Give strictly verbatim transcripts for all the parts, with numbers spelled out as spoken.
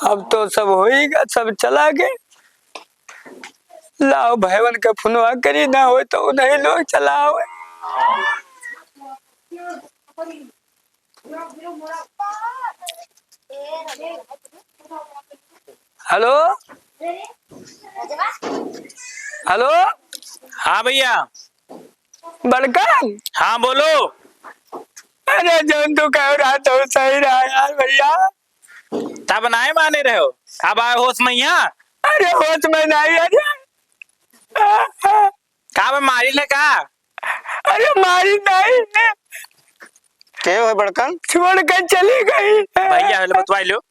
अब तो सब होइगा, सब चला गए। लाओ भैवन के फोनवा करी, ना होय तो उन्हीं लोग चलावे। हेलो, हेलो। हाँ भैया। बड़कन। हाँ, बोलो। अरे, जौन तू कह रहा तो सही रहा यार भैया। तब नाय माने रहे हो, अब आए होश में यहाँ। अरे, होश में नहीं, अरे। का बे, मारी ले का? अरे, मारी नहीं ने। के हो बड़कन? छोड़ के चली गई। भैया, हेलो, बतवाई लो।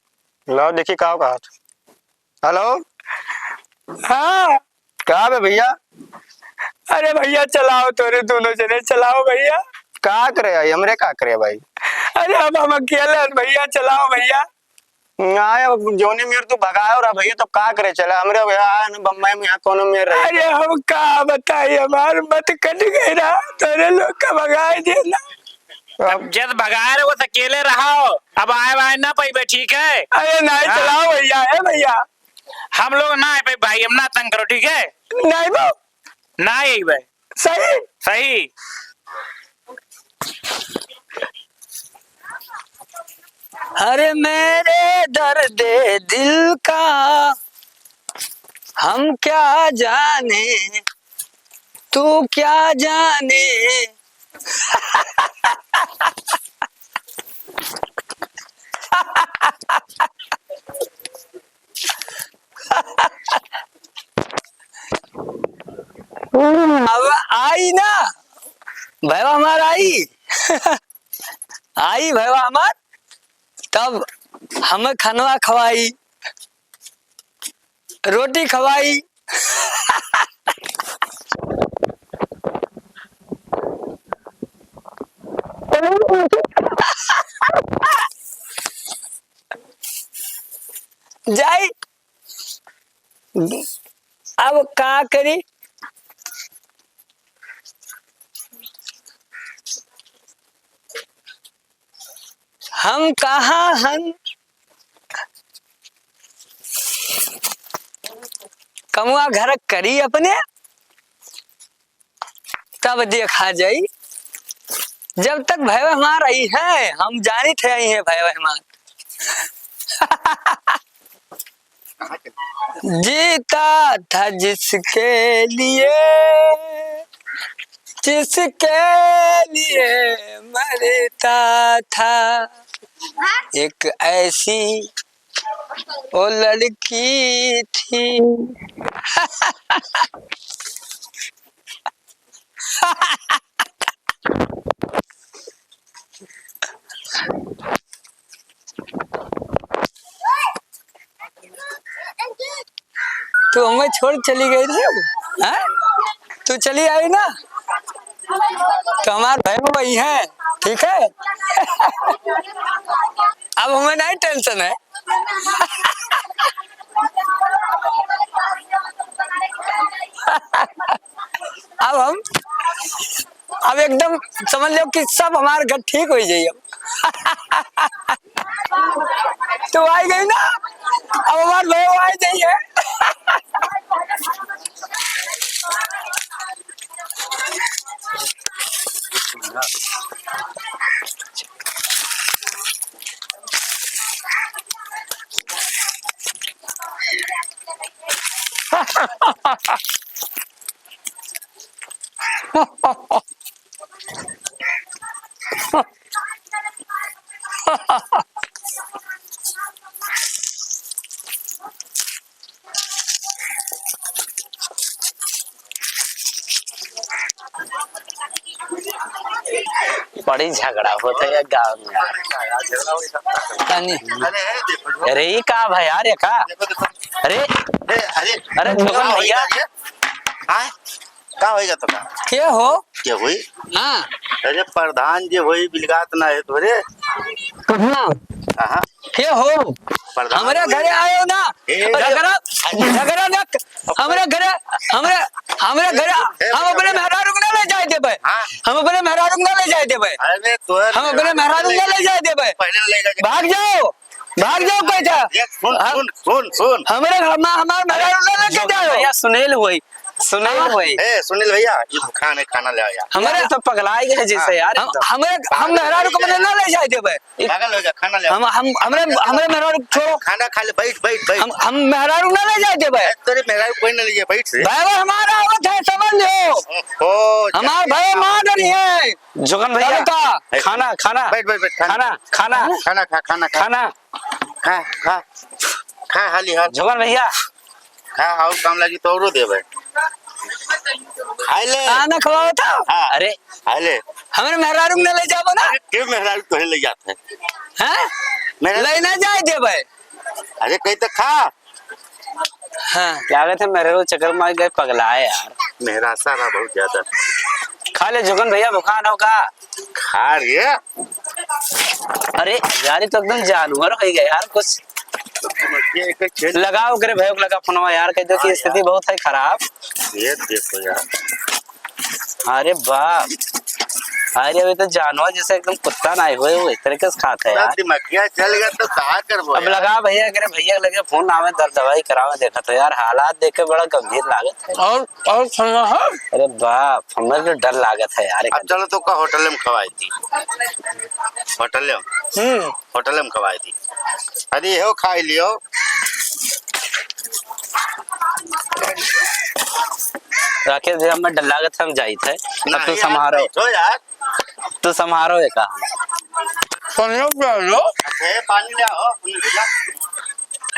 लाओ, देखी का कहत। हेलो। हाँ। का बे भैया? अरे भैया, चलाओ, तोरे दोनों जने चलाओ भैया। का करे आई, हमरे का करे भाई? अरे, अब हम अकेले हैं भैया, चलाओ भैया। नाय, अब जौनी मेर तू भगाए रहा भैया, तब का करे चला? हमरे भैया आए न बम्बई में, यहाँ कौनो मेर रहे। अरे, हम का बताई, हमार मत कट गई रहा, तोरे लोग का भगाए देना। अब जब भगाए रहे, वो तो अकेले रहा हो, अब आए वाए ना पाइबे, ठीक है? अरे, नहीं, हाँ। चलाओ भैया, है भैया। हम लोग ना आए पाइबे भाई, हम ना तंग करो, ठीक है? नहीं बो। ना आइबे। सही? सही। अरे मेरे दर्द दिल का हम क्या जाने, तू क्या जाने। अब आई ना, भैया हमार आई। आई भैया हमार, तब हमें खनवा खवाई, रोटी खवाई। जाई, अब का करी? हम कहाँ हन? कमुआ घर करी अपने, तब देखा जाई। जब तक भैया हमार आई है, हम जानित है आई है भैया हमार। जीता था जिसके लिए, जिसके लिए मरता था, एक ऐसी वो लड़की थी। तू हमें छोड़ चली गई रही, हाँ? तू चली आई ना, तो हमार भाई वही है, ठीक है? अब हमें नहीं टेंशन है। अब हम, अब एकदम समझ लो कि सब हमार घर ठीक हो जाइए। अब तू आई गई ना, अब हमार भाई आई जाइए। बड़ी झगड़ा होता है गाँव में यार। तनी, अरे ई का भाई यार, ये का? अरे, अरे, अरे, अरे, छोकन भैया। आए? का होइगा तो का? के हो? के होई? हाँ। अरे प्रधान जे होई बिलगात ना है तोरे। कहाँ? कहाँ? के हो? प्रधान हमरे होई। घरे आयो ना। ए, रगड़ा, रगड़ा ना। हमरे घरे, हमरे, हमरे घरे, ए, हम अपने मेहरारू के ना ले जाए देबे। हाँ। हम अपने मेहरारू के ना ले जाए देबे। अरे तोर हम अपने मेहरारू के ना ले जाए देबे। पहले ले जाके भाग जाओ। भाग जाओ, कह जा। ए, सुन, हाँ। सुन, सुन, सुन। हमरे, हम, हमार मेहरारू ना लेके जाओ। भैया, सुनील होई, सुनील हाँ। होई। ए, सुनील भैया, ये खाने, खाना ले आओ यार। हमरे यार, तो पगलाई गए जैसे हाँ। यार, हम, एकदम। हमरे, हम पागल मेहरारू हो को गया। मने ना ले जाए देबे। पागल हो गया, खाना ले आओ। हम, हम, हमरे, हमरे मेहरारू छोड़ो। खाना खा ले, बैठ, बैठ, बैठ। हम, हम मेहरारू ना ले जाए देबे। ए, तेरे मेहरारू कोई ना ले जाए, बैठ रे। भाई, हमारा आवत है, समझ लो। ओहो, हमार जाके भाई मार डरी है। जोगन भैया, चलो का? खाना, खाना। बैठ, बैठ, बैठ, खाना। खाना, खाना। खाना खा, खाना खा। खाना। खा, खा। खा, हाली हाथ। जोगन भैया। खा, और काम लागी तो औरो देबे। खाए ले। खाना खवाओ तो। हाँ। अरे। खाए ले। हमरे मेहरारू के न ले जाबो ना। अरे, क्यों मेहरारू तोहे ले जाते हैं? हैं? मेहरारू ले ना जाए देबे। अरे, कहीं तो खा। हाँ। लागत है मेहरारू चक्कर में आ गए, पगलाए यार। मेहरासा रहा बहुत ज्यादा। खा ले जोगन भैया, भुखान हो का? खा रे। अरे यार, ये तो एकदम जानवर हो गया यार, कुछ ये एक खेल लगाओ करे भैया, लगा फोनवा यार, कह दो कि हाँ स्थिति यार। बहुत है खराब। ये देखो यार। अरे बाप, अरे अभी तो जानवर जैसे एकदम कुत्ता ना हुए, वो इस तरीके से खाते हैं पूरा यार। दिमागिया चल गया तो का करबो अब यार? लगा भैया, अगर भैया लगे फोन आवे, दर दवाई करावे, देखा तो यार हालात देख के बड़ा गंभीर लागत है। और, और खाना है? अरे बाप, हमें तो डर लागत है यार अब एकदम। चलो तो का होटल में खवाई थी, होटल में, हम्म। होटल में खवाई थी। अरे हो खाई लियो। राकेश भैया, हमें डर लागत है, हम जाइत है। अब तू नहीं यार, संभारो। बैठो यार। तू संभारो एका। पानी पिया लो। ए, पानी ले आओ, सुनील भैया।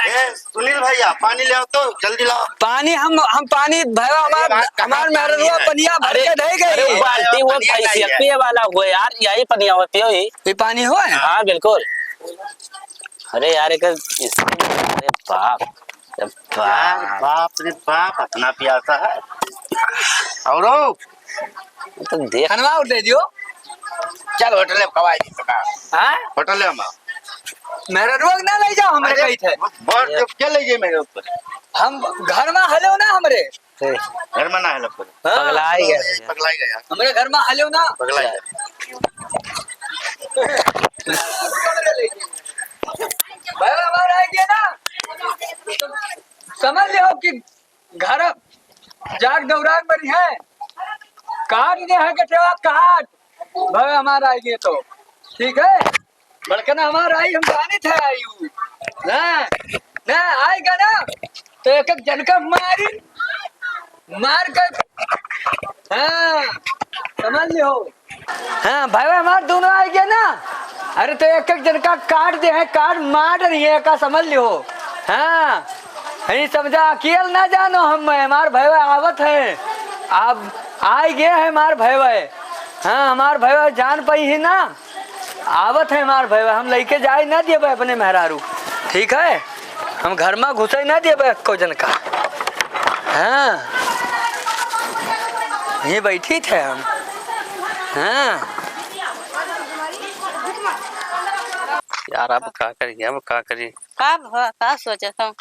ए, सुनील भैया, पानी ले आओ तो, जल्दी लाओ। पानी हम, हम पानी भैया, हमार, अरे, बात कहाँ हमार पानी मेहररुआ है? पनिया भर अरे, के ढह गई। अरे, वो बाल्टी, वो पनिया नहीं भैंसिया है। पिए वाला हुआ यार, यही पनिया हुआ, पियो ही। ये पानी हुआ है? हाँ, बिल्कुल। अरे यार, एक, अरे बाप, अरे यार, बाप। बाप रे बाप, इतना प्यासा है। औरो? तो देख। खनवा और दे दियो। चल, होटल में खवाई दी तो का? हाँ? होटल में। मेहररुआ के ना ले जाओ, हमरे अरे, कही थे। बहुत जो क्या ले गए मेरे ऊपर? हम घर में हलो ना हमरे। ए, घर में ना है लगता। हाँ। पगलाई गया है। पगलाई गया। हमरे घर में हलो ना। पगलाई गया। भाई, हमारा आइडिया ना। समझ लियो कि घर जाग दौरान बनी है। काट दे है गठवा काट। भाई, हमारा आइडिया तो। ठीक है? बड़कना हमार आई, हम जानित है आई उ। ना, ना, आइगा ना, तो एक एक जनका मारी, मार कर, हाँ, समझ लियो। हाँ, भाई, हमार दोनों आइगा ना, अरे, तो एक एक जनका काट दे है, काट मार रही है, का समझ लियो। हाँ, ये समझा, अकेल ना जानो हम, हमार भाई आवत है, अब आइगे है हमार भाई। हाँ, हमार भाई जान पाई है ना, आवत है हमार भैया, हम लइके जाए ना दिए अपने मेहरारू, ठीक है? हम घर में घुसे ना दिए एको जन का। हाँ, यहीं बैठी थे हम। हाँ। यार, अब का करी, अब का करी? का भ-, का सोचत हो?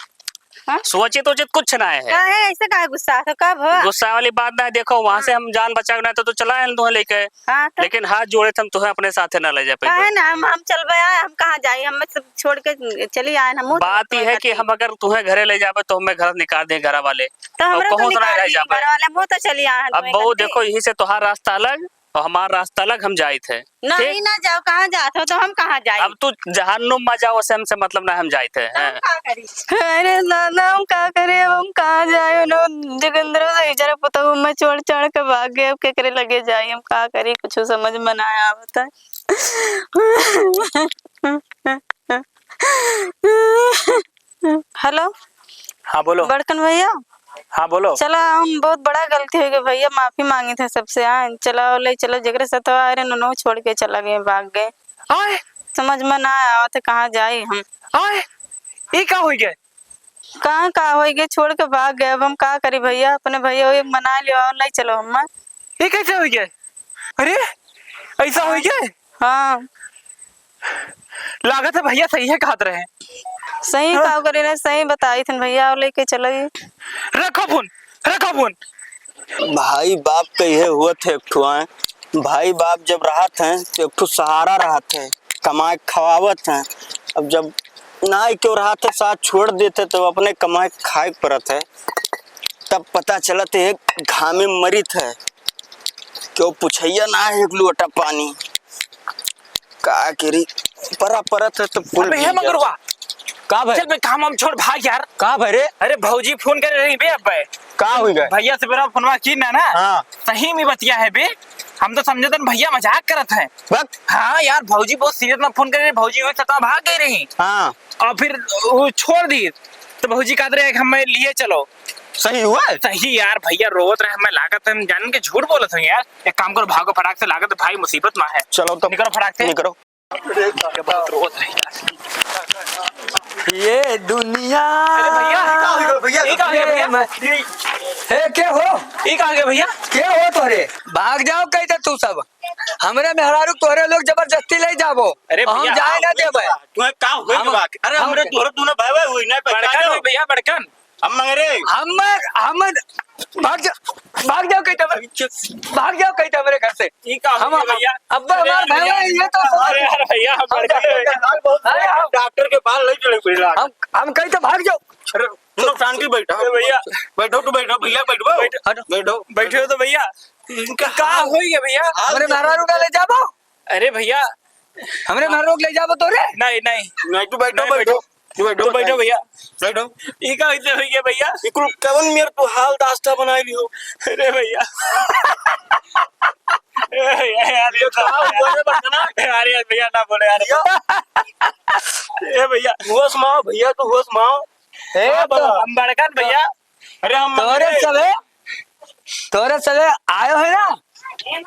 हाँ? सोचित ओचित कुछ ना है। काहे ऐसे काहे गुस्सा हो? का भ-? गुस्सा वाली बात ना है। देखो, वहाँ से हाँ। हम जान बचा के ना तो, तो चला आए तुहें लेके। हाँ, तो? लेकिन हाथ जोड़े थे हम तुहें अपने साथे ना ले जा पाइबे। काहे ना? हम, हम चलबे आए, हम कहाँ जाई? हम सब छोड़ के चली आए, हम बात ये है कि हम अगर तुहें घरे ले जाबे तो हमें घर निकाल दे, घर वाले। तो हमरा तो कहूँ से ना निकाल रह दी जाबे। घर वाले, हम तो चली आए हैं अब तुहें बहू घर से। देखो, यहीं से तोहार रास्ता अलग और हमार रास्ता अलग, हम जाइत है। नहीं, ठीक? ना जाओ, कहाँ जात हो? तो हम कहाँ जाई? अब तू जहन्नुम में जाओ, उसे हमसे मतलब ना, हम जाइत है, तो हम हैं? का करी? अरे दादा, हम का करी? अब हम कहाँ जाए? उन्हों जोगिंदर से इजर पुतहु में छोड़ छाड़ के भाग गए, अब केकरे लगे जाए? हम का करी? कुछ समझ में ना आवत है। हेलो। हाँ, बोलो। बड़कन भैया। हाँ, बोलो। चला, हम बहुत बड़ा गलती होइ गई भैया, माफी मांगित है सबसे। हाँ, चला, ले चला, जेकरे साथ आए रहे, उन्हों छोड़ के चला गए, भाग गए। आए? समझ में ना आवत है, कहाँ जाई हम। आए? ई का होइ गए? कहाँ का होइ गए, छोड़ के भाग गए। अब हम का करी भैया, अपने भैया एक मना लियो और ले चलो हम। ई कैसे होइ गए? अरे, ऐसा होइ गए? हाँ। लागत है भैया सही है कहत रहे। सही हाँ। का करे रहे, सही बताई थन भैया, और लेके चलो ये। रखो फोन, रखो फोन। भाई बाप के इहे हुवत है एक ठो, आए। भाई बाप जब रहत हैं तो एक ठो सहारा रहत है, कमाए खवावत हैं। अब जब नाई के ओर हाथ साथ छोड़ देते तो अपने कमाए खाए के परत है। तब पता चलत है एक घामे मरित है, क्यों पुछैया ना है एक लोटा पानी। का करी, परा परत है तो फूल अबे हे भीग जात। मंगरुआ, का भाई? चल बे, काम हम छोड़, भाग यार। का भाई रे? अरे भौजी फोन करे रही बे। अबे का हुई गए? भैया से मेरा फोनवा की ना ना। हाँ। सही में बतिया है बे। हम तो समझे तन भैया मजाक करत है। बक। हाँ यार, भौजी बहुत सीरियस में फोन करे रही, भौजी वही सता भाग गई रही। हाँ। और फिर वो छोड़ दी तो भौजी कहत रहे कि हमें लिए चलो। सही हुआ है? सही यार, भैया रोवत रहे, हमें लागत है हम जान के झूठ बोलत है यार। एक काम करो, भागो फटाक से, लागत है भाई मुसीबत में है। चलो तब निकलो फटाक से। निकलो। बहुत रोवत रहे यार। ये दुनिया अरे भैया, ये का हो गया भैया? ये का हो गया भैया? ये मैं हे, के हो? ये का हो गया भैया? के हो तोरे? भाग जाओ कही थे तू सब। हमरे मेहरारू तोरे लोग जबरदस्ती ले जाबो। अरे हम भैया, जाए ना देबे। तुम्हें का हुए हम के बात? अरे हम हमरे तोरे तूने भाई भाई हुई ना बड़कन पहचानो। हुई भैया, बड़कन। हम मंगरे। हम, हम भाग जा, भाग जाओ कही थे हमरे, भाग जाओ कही थे हमरे घर से। ई का हम, हो गया भैया? अब्बा अरे हमार यार भाई भैया, है, ये तो अरे यार भैया, हम हम बड़कन डॉक्टर हुई। के हाल बहुत अरे हम डॉक्टर के पास ले चले पड़ेगा। हम, हम कही थे भाग जाओ। अरे सुनो, शांति बैठो। अरे भैया। बैठो, तू बैठो, भैया, बैठो। बैठ-, हटो। बैठो। बैठो तो भैया। इनका का हाल होई है भैया? हाल हमरे देखो। मेहरारू का ले जाबो? अरे भैया। हमरे मेहरारू के ले जाबो तोरे? नहीं, नहीं। नहीं, तू बैठो, नहीं, बैठो। बैठो। तू बैठो, तू बैठो भैया। बैठो। ई का होई है भैया? ई कुल कवन मेर तू हाल दास्ता बनाई लिहो? अरे भैया। ए भैया, यार, ये तो का हुआ रे बचना? यार, यार, भैया ना बोले यार। भैया। ए भैया। होश में आओ भैया, तू होश में आओ। ए, हाँ, तो बाबा। हम बड़कन भैया। अरे हम तोरे मंगरे। सबे, तोरे सबे आयो है ना,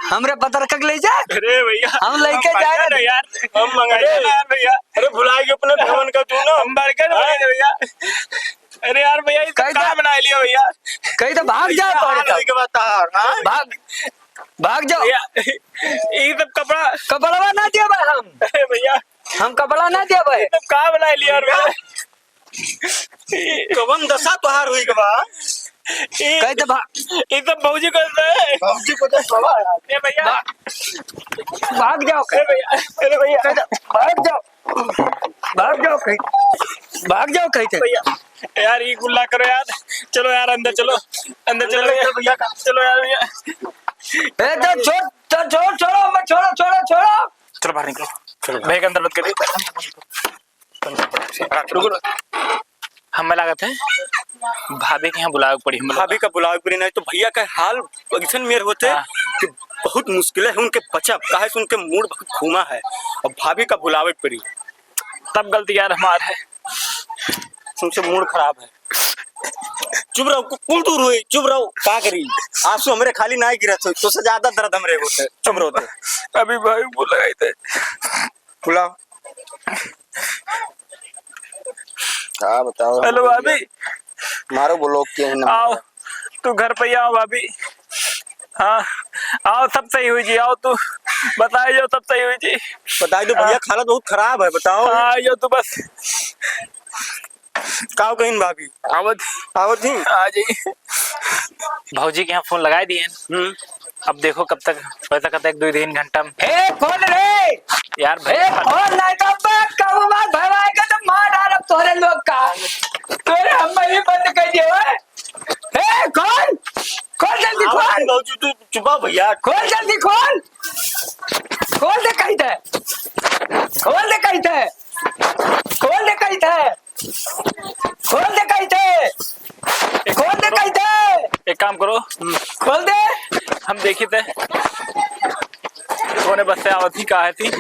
हमरे पतरका के ले जा। अरे भैया, हम लेके हम जाए मंगरे ना। यार। हम मंगरे अरे। यार भैया। अरे भुला गए अपने भवन का तू ना। हम बड़कन हाँ। भैया। अरे यार भैया, ये सब कहीं तो, कहाँ बना लिया भैया? कहीं तो भाग जा ये तोरे हाल सब। होई के बता, हाँ? भाग, भाग जाओ। भैया, ये सब कपड़ा कपड़वा ना दिया भाई हम। अरे भैया। हम कपड़ा ना दिया भाई। ये सब कहाँ बना लिया यार भैया? कवन दशा तोहार हुई के बा? ई, कहे तो भा- ई तो भौजी को दे। भौजी को दे बाबा। ए भैया। भा-, भाग जाओ। ए भैया, अरे भैया। कहे तो भाग जाओ। भाग जाओ कहीं। भाग जाओ कहीं से। भैया, यार, ई गुल्ला करो यार। चलो यार, अंदर चलो। अंदर चलो अंदर भैया। चलो भैया। चलो यार भैया। ए, तो छोड़, तो छोड़, छोड़ो, मत छोड़ो, छोड़ो, छोड़ो। चलो बाहर निकलो। चलो। बैग अंदर मत करिए। रुको, रुको। हमें लागत है भाभी के यहाँ बुलावे के पड़ी, हमें भाभी का बुलावे के पड़ी, नहीं तो भैया का हाल अइसन मेर होते हाँ। कि बहुत मुश्किल है उनके बचब, काहे से उनके मूड बहुत घूमा है। अब भाभी का बुलावे के पड़ी। तब गलती यार हमार है। तुमसे मूड खराब है। चुप रहो, कु-, कुल दूर हुई, चुप रहो, का करी? आंसू हमरे खाली ना गिरत हो, तो से ज्यादा दर्द हमरे होते। चुप रहो तो। अभी भाई बुलाए थे। बुलाओ। का बताओ? हेलो भाभी। मारो ब्लॉक के है नंबर। आओ, तू घर पे ही आओ भाभी। हाँ, आओ, सब सही हुई जी, आओ तू। बताए जो सब सही हुई जी। बताए दो भैया, हाँ। हालत बहुत खराब है, बताओ। हाँ, यो तू बस। का कहिन भाभी? आवत। आवत ही? आ जाइए। भौजी के यहाँ फोन लगाए दिए। हम्म। अब देखो कब तक, वैसा कहता है एक दो तीन घंटा में। ए, खोल रे। यार ए, भाई। खोल, नहीं तो अब कहूँ बात भरवाएगा तो मार डालब तोरे लोग का। तोरे हम ही बंद कर दिए, ओए। ए, खोल। खोल जल्दी, आवत खोल। ही भौजी, तू चुपा भैया। खोल जल्दी, खोल। खोल दे कही थे। खोल दे कही थे। खोल दे कही थे। खोल दे कही थे। खोल दे कही थे। एक काम करो। खोल दे। हम देखी थे। कौने बस से आवत ही, का है थी?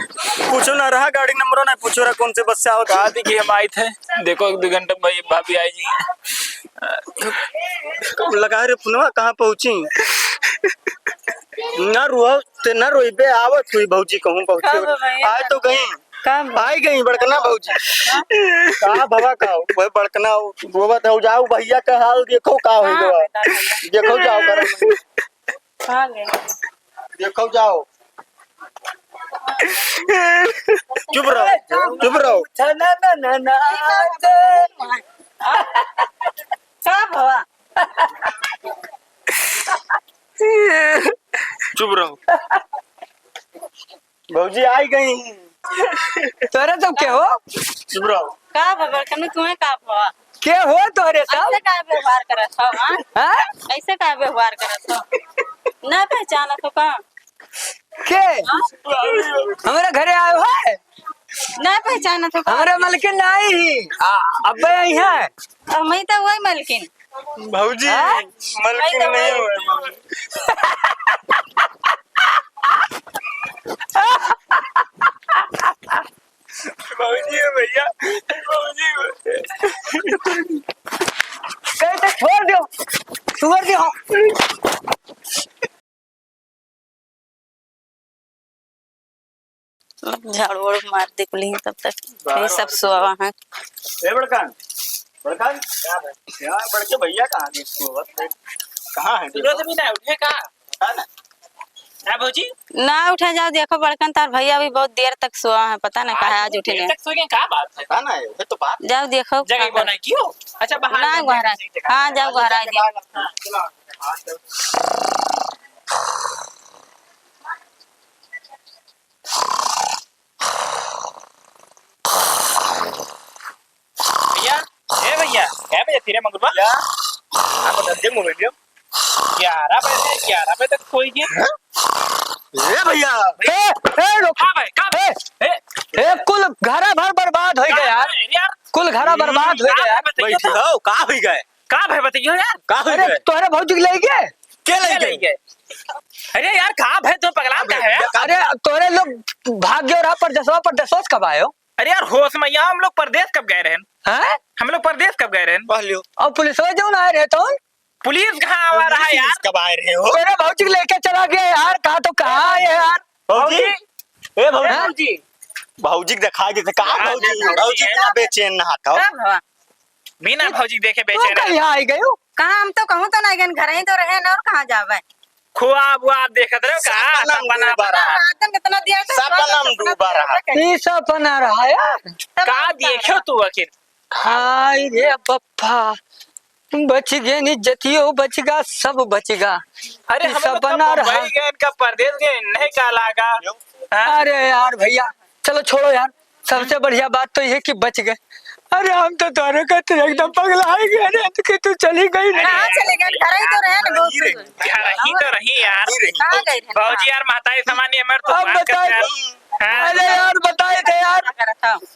पूछो ना रहा, गाड़ी नंबरो ना पूछो रहा, कौन से बस से आवत ही। कहा थी कि हम आई थे। देखो, एक दो घंटे में भाभी आई जी। लगा रे फोनवा, कहाँ पहुँची? ना रुआ, ते ना रोइबे, आवत हुई भौजी, कहूँ पहुँचे। का बा भाई? आए तो गई। का बा? आई गई बड़कना भौजी। का भवा का हो? वह बड़कना रोवत है, जाओ भैया का हाल देखो का हो हाँ, गवा। बेटा, भैया। देखो जाओ कर। कहाँ गए? देखो जाओ। चुप रहो, चुप रहो। ना, ना, ना, ना, ना। का भवा? चुप रहो। भौजी आई गई। तोरे तो के हो? चुप रहो। का भवा, कनु तुम्हें का भवा? के हो तोहरे सब? ऐसे का व्यवहार करत हो, हाँ? हाँ? ऐसे का व्यवहार करत हो? ना पहचानत हो का? के? हाँ? हमरे घरे आयो है? ना पहचानत हो का? हमरे मलकिन ना आई ही। आ, अब्बे आई है। अब मैं तो वही मलकिन। भौजी, हाँ? मलकिन नहीं हुआ है, भौजी। भौजी है भैया, भौजी है। कहे तो छोड़ दियो, छोड़ दियो। झाड़ू वाड़ू मार दे कुली तब तक। बाहर ये सब वाहर सोवा है। ए बड़कन, बड़कन, क्या भाई? यार, बड़के भैया कहाँ गए? इसको बस, कहाँ है? सूरज भी ना उठे का? पता ना। ना भौजी? ना उठे, जाओ देखो बड़कन, तार भैया भी बहुत देर तक सोवा है, पता ना आज कहाँ आज बहुत उठे देर नहीं। तक सो गए, का बात है? पता ना है, उधर तो बात। जाओ देखो जगह कहाँ को पर। नहीं क्यों? अच्छा, बाहर ना जाओ, गोहरा। जगह हाँ, जाओ गोहरा दे। हाँ, चलो। भैया, ए भैया, क्या भैया तेरे मंगलवा? भैया, आपको धंधे मोबाइल दियो। ग्यारह बजे, ग्यारह बजे तक सोई गए। हाँ? ए भैया, ए, ए, रुक। का भाई, का ए, ए, ए, कुल घरा भर बर्बाद होइ का गया यार। है यार? कुल घरा हम्म, बर्बाद होइ का गया। है बताइए बैठी तो। हो, का होइ गए? का भाई बताइए यार? का होइ अरे, गए? तोहरे भौजी के लइ गए? के लइ के गए? लइ गए? अरे यार, का भाई तू पगला का है यार? अरे, तोहरे लोग भाग गयो रहा परदेसवा, परदेसवा से कब आयो? अरे यार, होश में आओ, हम लोग परदेस कब गए रहन? हैं? हम लोग परदेस कब गए रहन? पहले। और पुलिसवा जौन आए रहे तौन? पुलिस कहाँ आवा रहा है यार? कब आए रहे हो? तोरे भौजी के लेके चला गया यार, कहाँ तो कहाँ है यार? भौजी? भौजी? ए भौजी? हाँ? भौजी? भौजी के दिखाई देते, कहाँ हाँ, भौजी? भौजी भौजी है। इतना बेचैन ना था। कब हवा? बिना भौजी देखे तू बेचैन कहीं रहता। आई गयो? कहाँ, हम तो कहूँ तो नहीं गए, घर ही तो रहे ना, और कहाँ जावे? ख्वाब वाब देखत रहे का? सपना में सपना डूबा रहा। रात में कितना दिया था, सपना में सपना डूबा रहा। देखा कहीं। ई सपना रहा यार। तब का और का देखियो रहा? तू आखिर? हाय रे बप्पा, बच गए, इज्जतियो बच गा, सब बच गा। अरे ई हम लोग सपना तो रहा। बम्बई गए, इनका परदेस गए, नहीं का लागा? हाँ? अरे यार भैया, चलो छोड़ो यार, सबसे बढ़िया बात तो ये कि बच गए। अरे हम तो तोरे खातिर एकदम पगला गए रे, कि तू चली गई। अरे कहाँ चली गई? घर ही तो रहे ना, दोस्त। घर ही तो रही यार। कहाँ गई रहे? भौजी यार, महतारी समान ये मर तो अब बात बताए करते हैं। हाँ। अरे यार, बताए थे यार,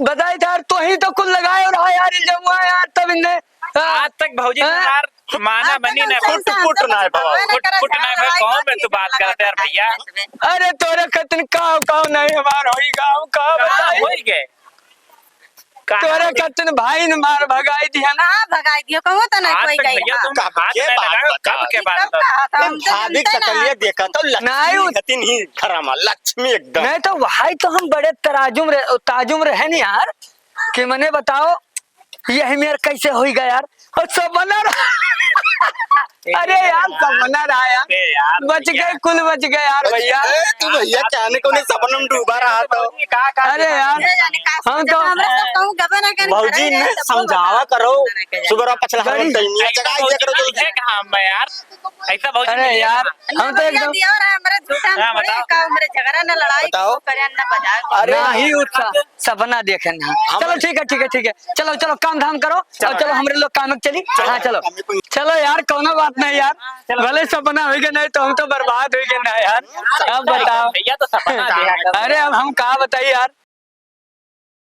बताए थे यार, तू ही तो कुल लगाए रहा यार, ये जमुआ यार, तब इनने, हाँ। आज तक भौजी हाँ। तुम्हार माना आज तक बनी हम ना, सही फुट से फुट आज तक ना है कुछ बाबा। फुट फुट ना है, लड़ाई कौन ना में तू की, बात झगड़ा करते यार ना भैया? की। अरे तोरे खतन का, का नहीं हमार होई गाँव का का बताई? होई गए? कहाँ तोरे होई? खतन भाई ने मार भगाई दिया ना। हाँ, भगाई दियो, कहूँ तो नहीं आज कोई तक गई, भैया हाँ। तुम कब हाथ के ना बात लगाओ, बताओ? कब के ये बात कब बताओ? कहा था? हम तो भाभी जानते ना। सकलिया देखा तो लक्ष्मी नहीं, उ- खतिन ही घरा में, लक्ष्मी एकदम। नहीं तो वहाई तो हम बड़े तराजुम रहे, ताजुम रहे नहीं यार, कि मने बताओ, यही मेर कैसे होई गया यार? और सपना रहा। अरे यार, सपना रहा यार। अरे यार, बच भैया। गए, कुल बच गए यार, भैया। ए, तू भैया, क्या ने कौन सपना में डूबा रहा था? का, का अरे यार, ये जाने का हम सोचा तो था, हमरा सब कहूँ गबे ना करें, भौजी घरे ने रहे, तब समझावा बताओ। करो। सुबह पछला हम गड़ी। तैनिया ऐसा जगाई भौजी दिया करो ना तो। है कहाँ में यार? ऐसा भौजी अरे नहीं है यार, कहाँ? हम तो भैया एकदम दिया रहा, हमरे झूठा हाँ, थोड़ी बताओ। का, हमरे झगड़ा ना लड़ाई बताओ। को करे ना बजाए। अरे ना ही उत्साह। सपना देखे ना। हम चलो ठीक है, ठीक है, ठीक है। चलो, चलो, काम धाम करो। चलो। और चलो, हमरे लोग काम में चली। चलो। हाँ, चलो। चलो यार, कौनो बात नहीं यार। चलो। भले सपना होई के नहीं तो हम तो बर्बाद होई के ना यार। अब बताओ। भैया तो सपना देखा। अरे अब हम का बताई यार।